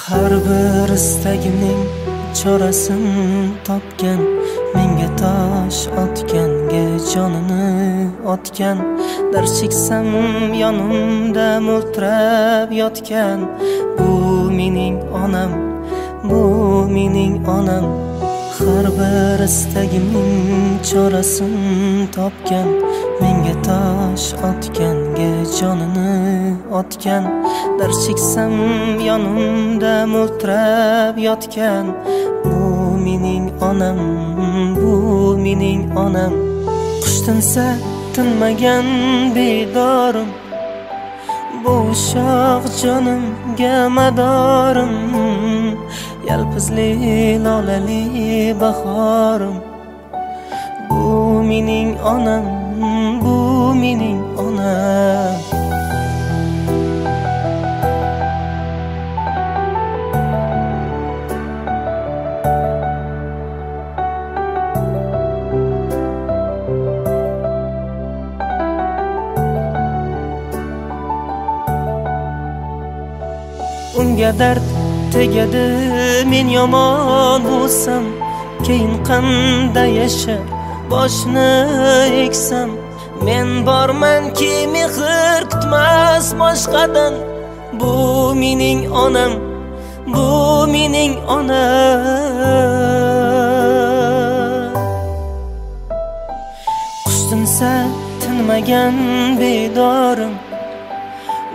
Har bir istagimning chorasin topgan, menga tosh otganga jonini otgan, dard cheksam yonimda mo'ltirab yotgan. Bu mening onam, bu mening onam. Har bir istagimning chorasin topgan, menga tosh otganga jonini otgan, dard cheksam yonimda mo'ltirab yotgan. Bu mening onam, bu mening onam. Qush tinsa tinmagan bedorim, bu ushoq jonimga madorim, yalpizli lolali bahorim. Bu mening onam, bu mening onam. Unga dard tegadi men yomon bo'lsam, keyin qanday yashar boshni eksam. Men bormanki mehr kutmas boshqadan. Bu mening onam, bu mening onam. Qush tinsa tinmagan bedorim,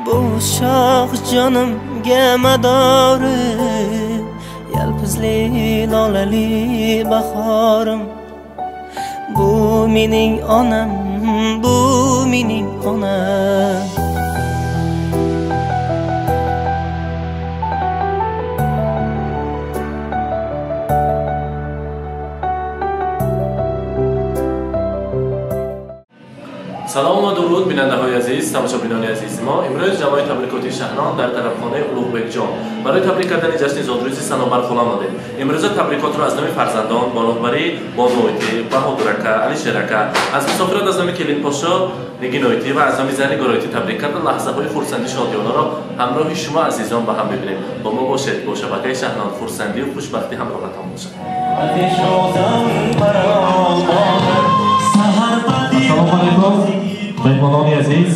bu shoh jonimga madorim, yalpizli lolali bahorim. Bu mening onam, bu mening onam. Салом ва дуруд бинандаҳои азиз, тамошобинони азизи мо. Имрӯз ҷамоаи табрикоти Шаҳнон дар тарабхонаи Улуғбекҷон барои табрик кардани ҷашни зодрӯзи Санобар хола омадем. Имрӯза табрикотро аз номи фарзандон бо роҳбарии Бону Ойтӣ, Баҳодур ака, Алишер ака, аз мусофират аз номи Келинпошо Нигин Ойтӣ ва аз номи зани Горойтӣ табрик карда лаҳзаҳои хурсандӣ шодиёнаро ҳамроҳи шумо азизон ба ҳам бибинем. Бо мо бошед, бо шабакаи Шаҳнон хурсандию хушбахтӣ ҳамроҳатон бошад. Ассалому алайкум, меҳмонони азиз,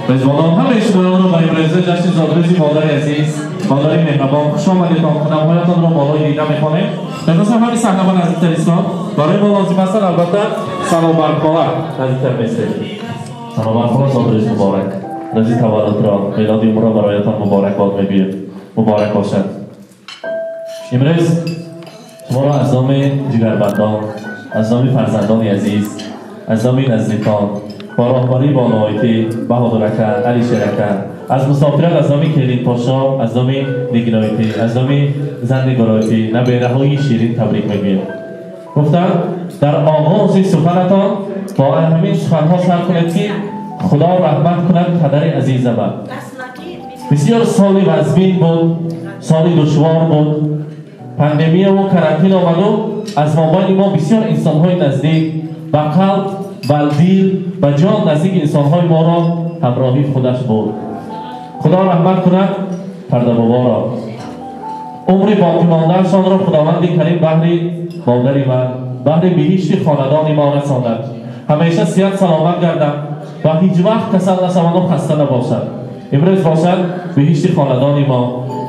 мезбонон, ҳамаи шумоёнро ба имрӯза ҷашни зодрӯзи модари азиз, модари меҳрабон хуш омадедон. Қадамҳоятонро болои дида мехонем. Мехостам ҳамин саҳна ба наздиктар истон. Барои мо лозим астад албатта Санобархола наздиктар местед. Санобархола, зодрӯз муборак, рӯзи таваллудро, мелоди умрро бароятон муборакбод мегӯем. Муборак бошад. Имрӯз шуморо аз номи ҷигарбандон, аз номи фарзандони азиз, аз номи наздикон бо роҳбарии Бону Ойтӣ, Баҳодур ака, Алишер ака, аз мусофират аз номи Келинпошо, аз номи Нигин Ойтӣ, аз номи зани Горойтӣ, набераҳои ширин табрик мегӯем. Гуфтам, дар оғози суханатон бо ҳамин суханҳо сар кунед, ки Худо раҳмат кунад падари азизама. Бисёр соли вазмин буд, соли душвор буд, пандемияву карантин омаду аз мобайни мо бисёр инсонҳои наздик ба қалб, ба дил, ба ҷон наздик инсонҳои моро ҳамроҳии худаш буд. Худо раҳмат кунад пардабоборо, умри боқимондаашонро Худованди Карим баҳри модари ман, баҳри биҳишти хонадони мо расонад. Ҳамеша сиҳат саломат гарданд ва ҳеҷ вақт касал нашаванду хаста набошад. Имрӯз бошад биҳишти хонадони мо,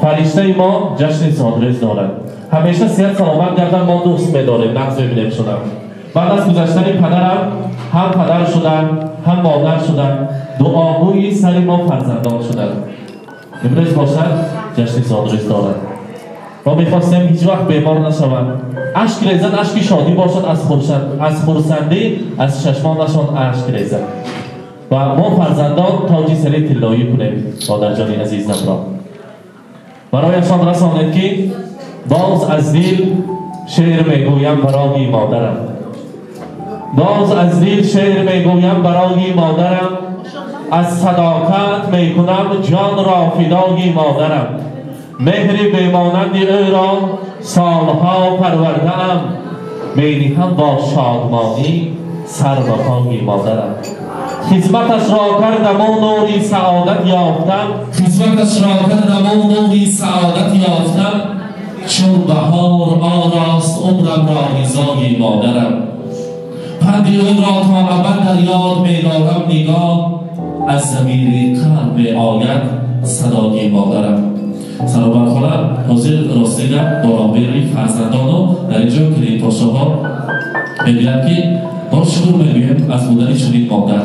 фариштаи мо ҷашни зодрӯз дорад. Ҳамеша сиҳат саломат гарданд, мо дӯст медорем, нағз мебинем шудам. Баъд аз гузаштани падарам ҳам падар шудам, ҳам модар шудам, дуогӯи сари мо фарзандон шуданд. Имрӯз бошад ҷашни зодрӯз дорад. Мо мехостем ҳеҷ вақт бемор нашаванд, ашк резад, ашки шодӣ бошад, аз хурсандӣ аз чашмонашон ашк резад ва мо фарзандон тоҷи сари тиллоӣ кунем модарҷони азизамро. Барояшон расонед, ки боз аз дил шеър мегӯям барои модарам, боз аз дил шеър мегӯям барои модарам, аз садоқат мекунам ҷонро фидои модарам, меҳри бемонанди ӯро солҳо парвардаам, мениҳам бо шодмонӣ сар ба пои модарам. Хизматашро кардам ва нури саодат ёфтам, хизматашро кардам ва нури саодат ёфтам. Чун баҳор орост умрамро ризои модарам, панди ӯро то абад дар ёд медорам. Нигоҳ аз замири қалб меояд садои модарам. Санобархола ҳозир рости гап баробари фарзандону дар инҷо клинпошоҳо мегӯянд, ки мо шукр мегӯем аз будани чунин модар.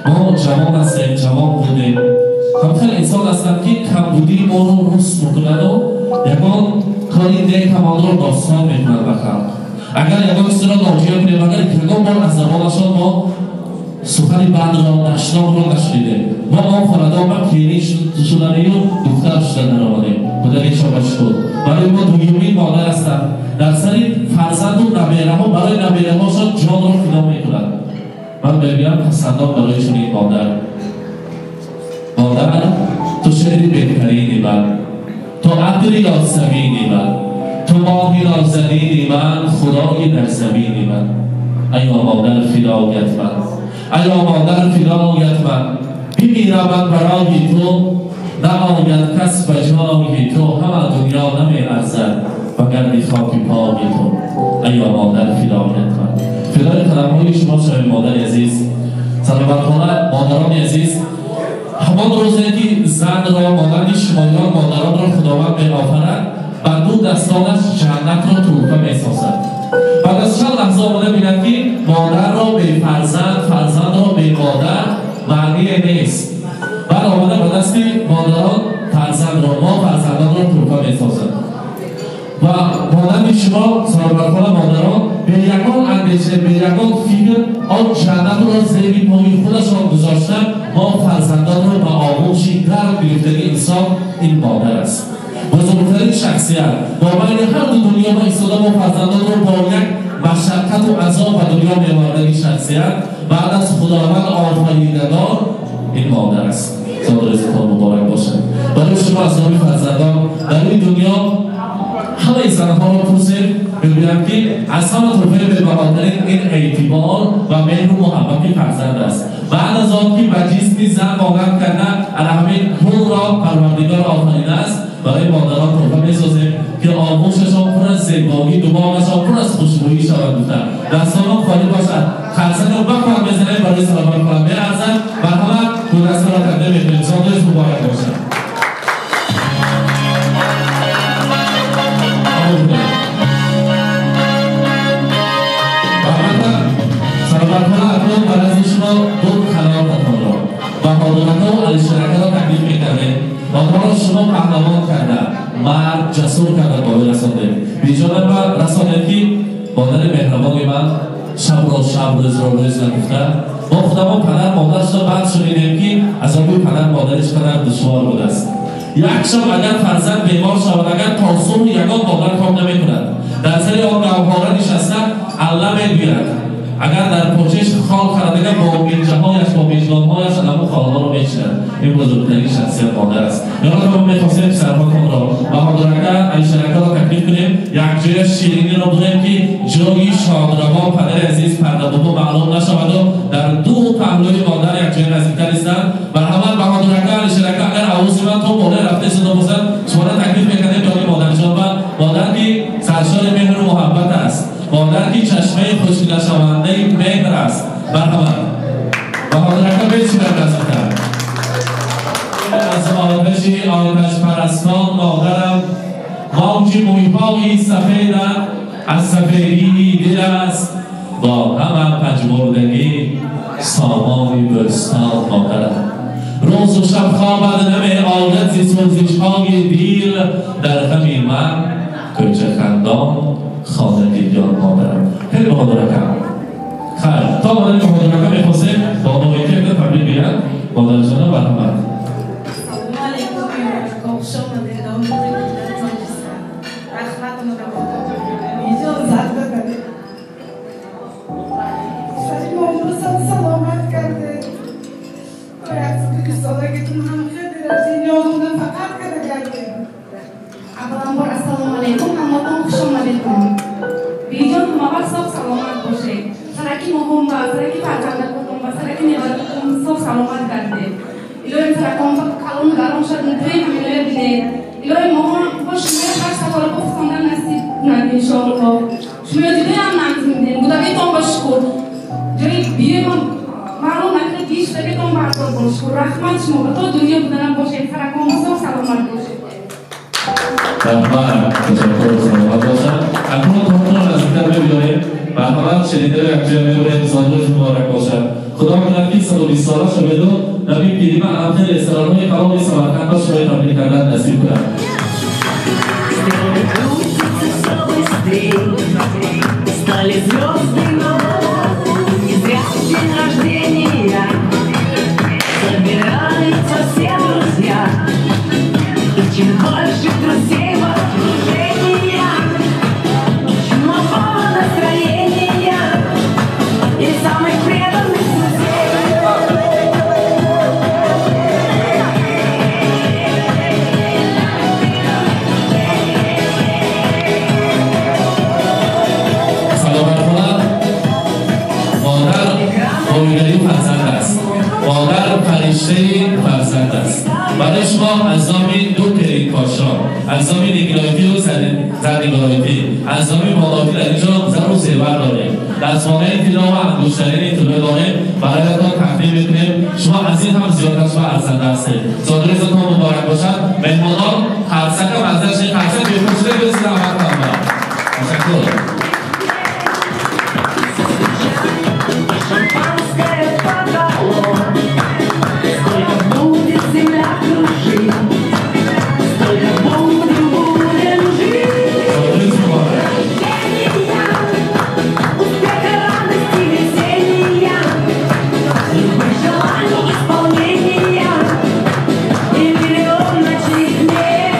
Мо ҷавон ҳастем, ҷавон будем. Ҳам хеле инсон ҳастанд, ки камбудии моро руст мекунаду ягон кори некамонро достон мекунад ба халқ. Агар ягон чизро ноҷӯя кунем, агар ягон бор аз забонашон мо сухани бадро, дашномро нашунидем. Мо он хонадон ба келин шуданию духтар шуда даромадем. Худои ба шукр, барои мо дуюмин модар ҳастанд. Дар сари фарзанду набераҳо, барои набераҳошон ҷонро фидо мекунад. Ман мегӯям пасандон барои чунин модар. Модар, ту шеъри беҳтарини ман, ту атри ёсамини ман, ту моҳи нозанини ман, худои дар замини ман. Аё модар, фидоят ман, аё модар, фидоят ман. Бимирам ман барои ту, наояд кас ба ҷои ту. Ҳама дунё намеарзад ба гарди хоки пои ту. Аё модар, фидоят ман. Фидои қадамҳои шумо шавем, модари азиз. Саломатхона, модарони азиз, ҳамон рӯзе ки занро монанди шумоён модаронро Худованд меофарад, ба ду дастонаш ҷаннатро тӯҳфа месозад. Баъд аз чанд лаҳза омода бинад, ки модарро бефарзанд, фарзандро бемодар маъние нест. Баъд омода ба дасти модарон фарзандро, мо фарзандонро тӯҳфа месозад. Ва монанди шумо, сарвархона модарон, бе ягон андеша, бе ягон фикр он ҷаннатро зери пои худашон гузошта, мо фарзандонро ба оғӯши гарм гирифтаги инсон ин модар аст. Бузургтарин шахсият бо байни ҳар ду дунё ма истода, мо фарзандонро бо як машаққату азоб ба дунё меовардаги шахсият баъд аз Худованд офаридагор ин модар аст. Зодрӯзатон муборак бошад. Барои шумо аз номи фарзандон дар ин дунё ҳамаи занҳоро пурсем, мегӯянд, ки аз ҳама тӯҳфаи бебаҳотарин ин эътибор ва меҳру муҳаббати фарзанд аст. Баъд аз он ки ба ҷисми зан монанд карда ана ҳамин гулро Парвардигор офаридааст, барои модарон тӯҳфа месозем, ки оғӯшашон пур аз зебоӣ, думоғашон пур аз хушбӯӣ шавад. Гуфта дастонон холӣ бошад, харсанро бахват мезанем, барои саломат меарзад. Марҳамат, гулдастаро тақдим мекунем. Зодрӯз муборак бошад. Саломатхона, акнун ба назди шумо ду халофатонро, баҳодуратову алишеракаро таклиф мекардем. Онҳоро шумо паҳлавон карда, мард, ҷасур карда бояд расондем. Беҷонам ба расонем, ки модари меҳрабони ман шабро шаб, рӯзро рӯз нагуфта, мо худамон падар модар шуда баъд шунидем, ки азоби падар модариш қадар душвор будааст. Як шаб агар фарзанд бемор шавад, агар то субҳ ягон модар кор намекунад, дар сари он гавҳора нишаста алла мегӯяд. Агар дар почеш хол харадага, бо милчаҳояш, бо мижгонҳояш анаму холҳоро мечинад. Ин бузургтарин шахсият модар аст. Ёрон, мо мехостем писарҳотонро, баҳодурака, алишеракаро таклиф кунем, якҷоя шириниро бурем, ки ҷои шодравон падари азиз пардабобо маълум нашаваду дар ду паҳлӯи модар якҷоя наздиктар истанд. Марҳамат, баҳодурака, алишерака, агар овози ман то болои рафта истода бошад, шуморо таклиф мекардем ҷони модарҷон ва модар, ки саршори меҳру муҳаббат аст, модар, ки чашмаи хушкнашавандаи меҳр аст. Марҳамат, баҳодурака, бечинад наздиктар. Аз оташи оташпарастон модарам موج مویهای سفیدم از سفیدی دل است، با همه پژمردگی سامانی بستان مادرم. روز و شب خوابد نمی آید ز سوزش‌های دیل، در غمی من کوچه خندان خانه دیگر مادرم. خیلی بهادرکم خیر تا مادر بهادرکم میخواستیم با نویته که تبریک بگن مادر جانم. مرحمت. Assalomu alaykum, hammatон хуш омадедон. Беҷон, ҳамавақт соғ саломат бошед. Сараки моҳон ба, сараки фарзандакотон ба, сараки неваракотон Саратон калон гарон шад, нутои ҳаминоя бинед. Илоҳи моҳон бо шумоя ҳар сафара бохтонда насиб кунад иншоаллоҳ. Шумоя ҷудоям нағз мебинем. Будагитон ба шукр. Ҷои биёмон маълум накунад, гиштагитон бардор бо шукр. Раҳмат шумо ба то дунё буданам бошед. Саракон бисёр саломат бошед. Раҳмат, ташаккур, саломат бошад. Акнун тортро наздиктар мебиёрем. Марҳамат, шунидаро якҷоя мебарем. Зодрӯз муборак бошад. Худо кунад ки 120 сола шаведу наби пирима анамхел ресторанҳои калони Самарқандро шумои таблиғ кардан насиб кунад. Стали звезды на не зря день рождения. Собираются все друзья. И чем больше друзей в окружении, и чумового настроения, и самых преданных друзей. Саломат модар оилаи фарзанд аст. Модар фариштаи фарзанд аст. Барои шумо аз номи ду келинкошон, аз номи Нигилойтӣ ва Зарнигилойтӣ, аз номи Молофӣ дар инҷо зару зевар дорем. Дастмонаи тилло ва ангуштарини тилло дорем. Бароятон тақдим мекунем. Шумо аз ин ҳам зиёдтар шумо арзанда ҳастед. Зодрӯзатон муборак бошад. Меҳмонон қарсака маззаши қарсак бепӯшида бесида амал кунанд. Ташаккур. Шампанское подало, сколько будет земля кружить, столько будем, будем жить. Зодрӯз муборак. Рождения, успеха, радости, веселья, любых желаний исполнения и миллион ночей дней.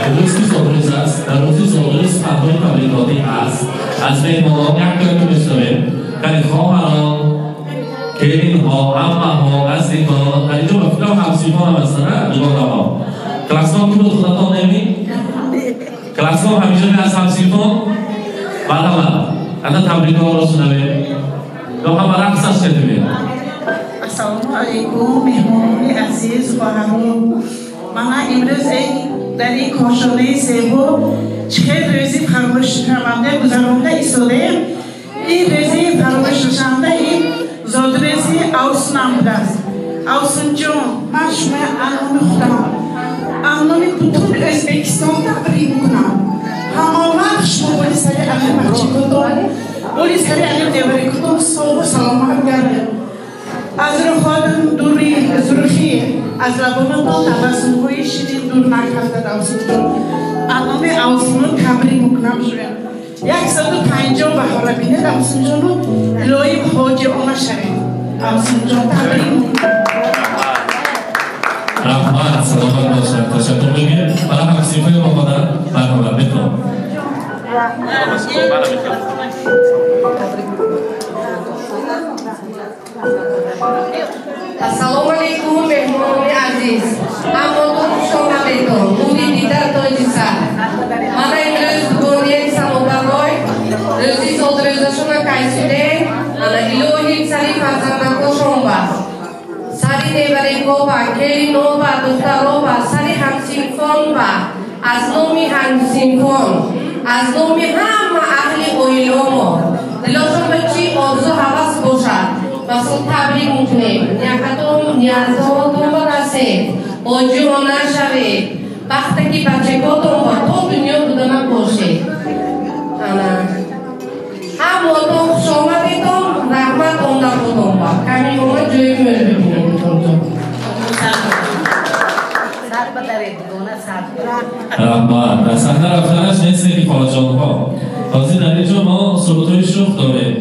Имрӯз ки зодрӯз аст, дар рӯзи зодрӯз суханҳои таблиғотӣ аст. Аз меҳмонон як ҷое мешунавем. Яъне хоҳарон, келинҳо, аммаҳо, наздикон, дар инҷо ба фикрам ҳамсифон ҳам ҳастанд, на? Дугонаҳо. Классон ки буд худатон неми? Классон ҳамиҷо аз ҳамсифон? Марҳамат. Ана табрикотро шунавем. Ё ҳама рақсаш кардем. Ассалому алайкум, меҳмонони азиз, хоҳарон. Мана имрӯз дар ин кошонаи зебо чӣ хел рӯзи фаромӯшнашаванда гузаронда истодаем. Ин рӯзи фаромӯшнашаванда ин зодрӯзи Авсунам будааст. Авсунҷон, ман шумоя аз номи худам, аз номи бутун Ӯзбекистон табрик мекунам. Ҳама вақт шумо боли сари али бачикотон, боли сари али деварикотон соғу саломат гардед. Аз рухотон дури зурхӣ, аз лабонатон табассумҳои ширин дур накардад Авсунҷон. Аз номи Авсунон табрик мекунам шумоя. 150 баҳора бинед Авсунҷону илоҳим ҳоҷи она шавед. Авсунҷон табрик мекунам. Раҳмат, саломат бошад. Ташаккур мегӯем. Барои ҳамсинфои мо модар марҳамат мекунам. Ассалому алайкум, меҳмонони азиз. Ҳамаатон хуш омадедон. Нури дида тоҷи сар. Мана имрӯз дугонаи Санобарой рӯзи зодрӯзашона кайсудем. Ана илоҳи сари фарзандакошон ба, сари неварекҳо ба, келино ба, духтаро ба, сари ҳамсинфон ба, аз номи ҳамсинфон, аз номи ҳама аҳли оиламо дилошон ба чӣ орзу ҳавас бошад масал табрик мекунем. Ниятатон ниятотон ба расед, оҷиона шавед, вақте ки бачаготон ба то дунё будана бошед. Ана ҳамаатон хуш омадедон, раҳмат омадатон ба. Ками омад ҷои мӯр бибинед. Раҳмат. Дар саҳна рафтанаш нест ки хоҳарҷонҳо. Ҳозир дар инҷо мо сурудҳои шӯх дорем.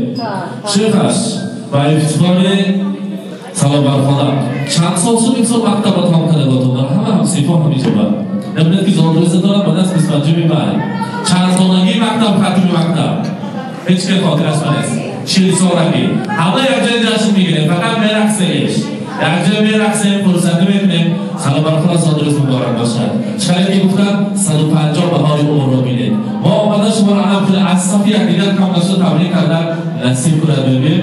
Шӯхаш ба ифтихори Саломбархона. Чанд сол шуд ин сол мактабро тамом карда ботон? Ҳама ҳамсинфон ҳаминҷо ба. Намедонед ки зодрӯза дорам ба даст 25 май. Чанд солагии мактаб, хатми мактаб. Ҳеҷ ки хотираш нест. 40 солагӣ. Ҳама якҷоя ҷашн мегирем, фақат мерақсемеш. Якҷоя мерақсем, хурсандӣ мекунем. Саломбархона зодрӯз муборак бошад. Чӣ ки гуфтам 150 баҳори умрро бинед. Мо омада шуморо ҳам аз сафи якдигар кам нашуда табрик кардан насиб кунад бибин.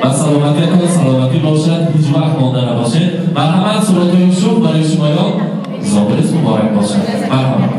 Ба саломатиятон саломатӣ бошад, ҳеҷ вақт монда набошед. Марҳамат. Суратҳои шух барои шумоён зодрӯз муборак бошад. Марҳамат.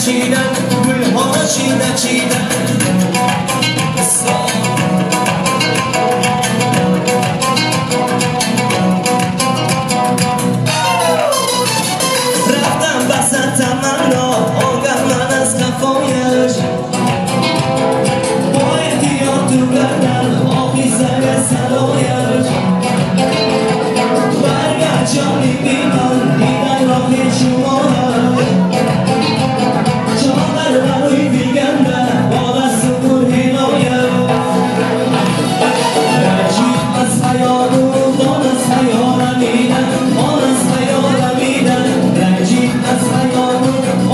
чида, гулҳоро чида чида. Рафтам ба сар таманно, огаҳ ман аз қафояш, бо эҳтиёту гардан оҳиста садояш. Баргашт ҷониби ман, дидан роҳи шумоаш, чодар барои биганда бо дасту пур ҳинояш. Ранҷид аз хаёлу он аз хаёл рамидан, он аз хаёл рамидан. Ранҷид аз хаёлу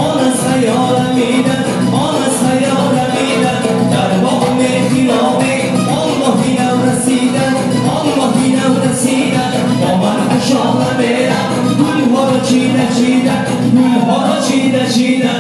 он аз хаёл рамидан, он аз хаёл рамидан. Дар боми хиромӣ он моҳи нав расидан, он моҳи нав расидан. Бо ман кушода мерам, гулҳоро чида чида, гулҳоро чида чида.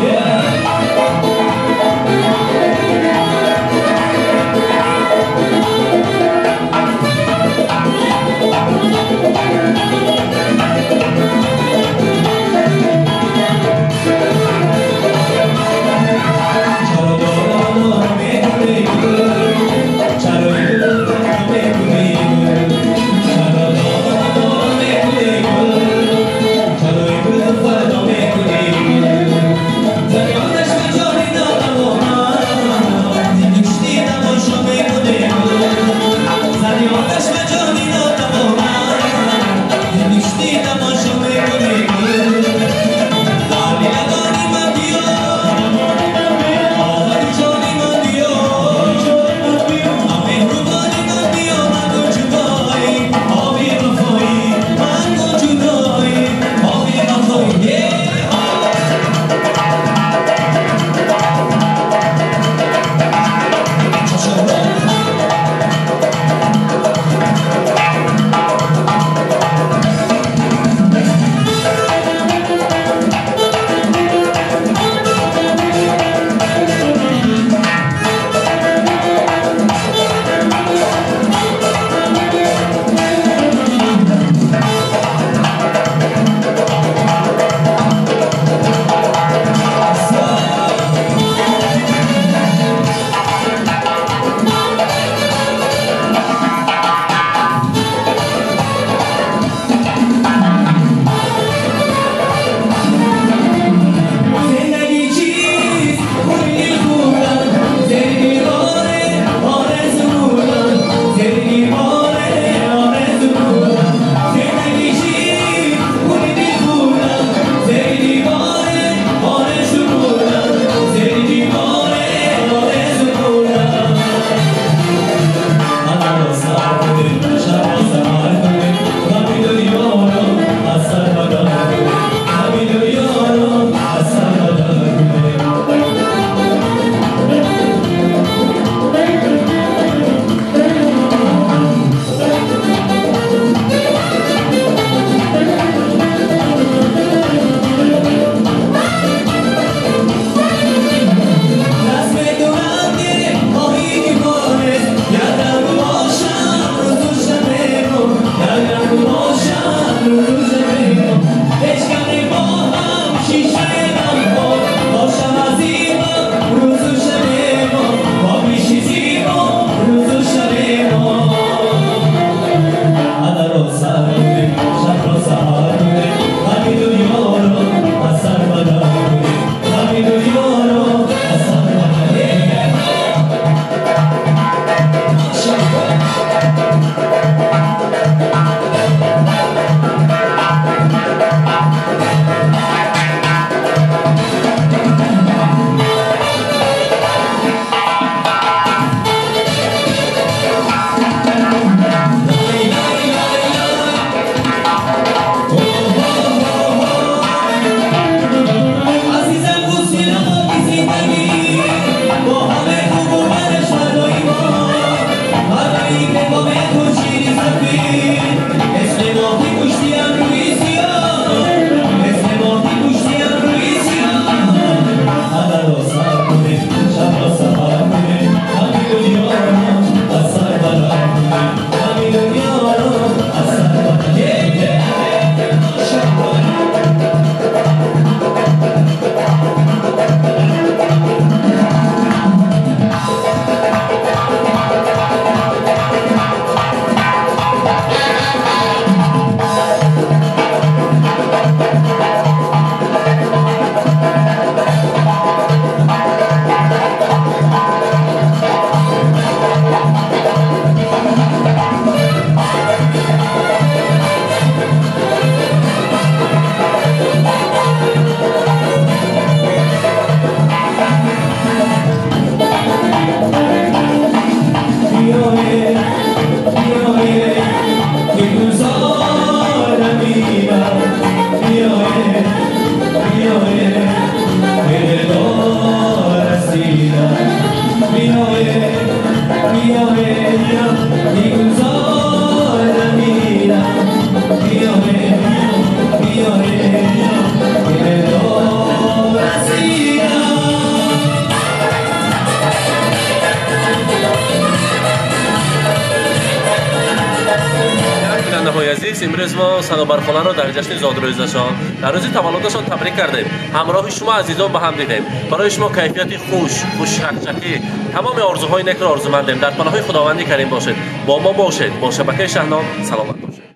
Yeah. بیا بیا بیگذار نمیرم بیا بیا بیا بیا رسیدم. бинандаҳои азиз, имрӯз мо Санобархоларо дар ҷашни зодрӯзашон, дар рӯзи таваллудашон табрик кардем. Ҳамроҳи шумо азизон ба ҳам дидем. Барои шумо кайфияти хуш, хушчақчақӣ, тамоми орзуҳои некро орзумандем. Дар паноҳи Худованди Карим бошед, бо мо бошед, бо шабакаи Шаҳнон. Саломат.